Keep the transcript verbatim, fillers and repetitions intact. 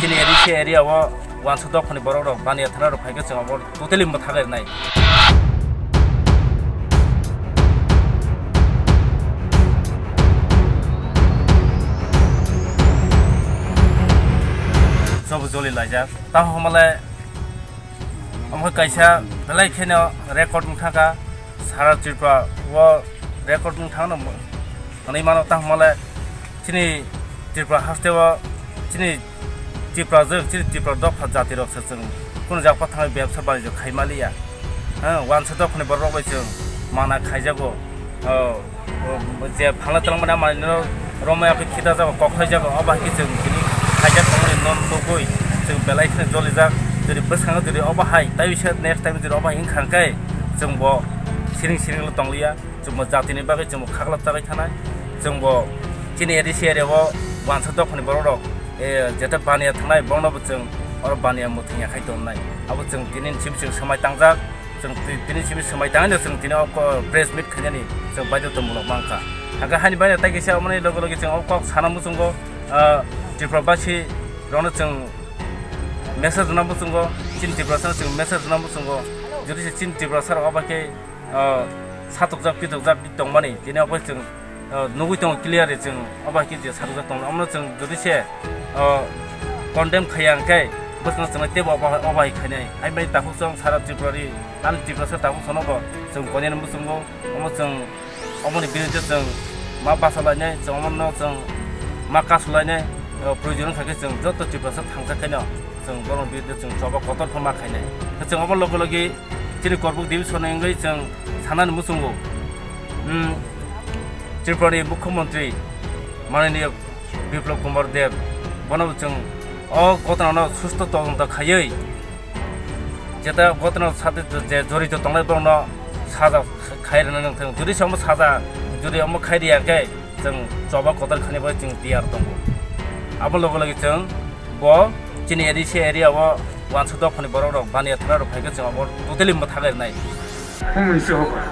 Chini A D C area o uansuk dophani borok rok baniya thana rok phaikhe chwng abo totally mwthagwi rwnai. Sobo joli laijak. Tamo hwnmale omo kaisa belai kheno record wngkha kha sara Tripura o record wngthangno hwnwi mano. Tamo hwnmale chini Tripura haste o chini Tiprajwk, chini Tripura dopha jatirokse chwng kunu jagao thangwi bebsa banijyo khai maliya. Hwng, uansuk dophani borok bai chwng mana khaijago. O, o, je phalna twlangmani amani no romwi akhe khita jago, kok hai jago, obo hai khe chwng tini khaijak tongmani no nugwi chwng belai kheno jolijak. Jodi bwskango jodi obo hai, tai bisa next time jodi obo hai wngkha hwnkhe chwng bo siring siring le tongliya. Chwngbo jatini bagwi chwngbo khaklap chagwi thanai. Chwngbo chini A D C area o uansuk dophani borok rok, eh, jeta baniya thangnai, bono bo chwng oro baniya mwthangya khai tonnai. Abo chwng tini simi chwng swmai tangjak, chwng ti-, tini simi swmai tangwi no chwng tini o ko-, press meet khainani chwng baidhotwmulok mankha. Hake haini bagwi tei kisa omoni loge loge chwng o kok sana muchungo, ah, Tripura basi rokno chwng message rwna muchungo, chini Tiprasa no chwng message rwna muchungo. Jodi se chini Tiprasa rok obo khe, ah, satokjak pitokjak tongmani, tini obo chwng, ah, nugwi tongo clearly chwng obo hai khe je satokjak tongo. Omono chwng jodi se, ah, condemn khaiya hwnkhe bwskango chwng teibo obo, obo hai khainai. Hai bai takhuk chwng sara Tripura ri, ani Tiprasa takhuk sono bo chwng koinani muchungo, omo chwng oboni biruddhe chwng ma basa lainai, chwng omono chwng ma kasu lainai, ah, proyojon wngkha khe chwng joto Tiprasa thangjak khaino chwng borokni biruddhe chwng choba kotor khe ma khainai. Chwng obo loge loge chini Korbuk division ni wngwi chwng sanani muchungo, hmm, Tripura ni Mukhyamantri Mananiya Biplab Kumar Deb, bono bo chwng o ghotona no susto todonto khaiwi, jeta ghotona sate je jorito tongnai borokno saja khai rwna nang thang. Jodi se omo saja, jodi omo khai rwya khe, chwng choba kotor khani bai chwng tiyar tongo. Abo loge loge chwng bo chini A D C area o uansuk dophani borok rok baniya thana rok phaikhe chwng abo totally mwthagwi rwnai. Hum, ise hoga.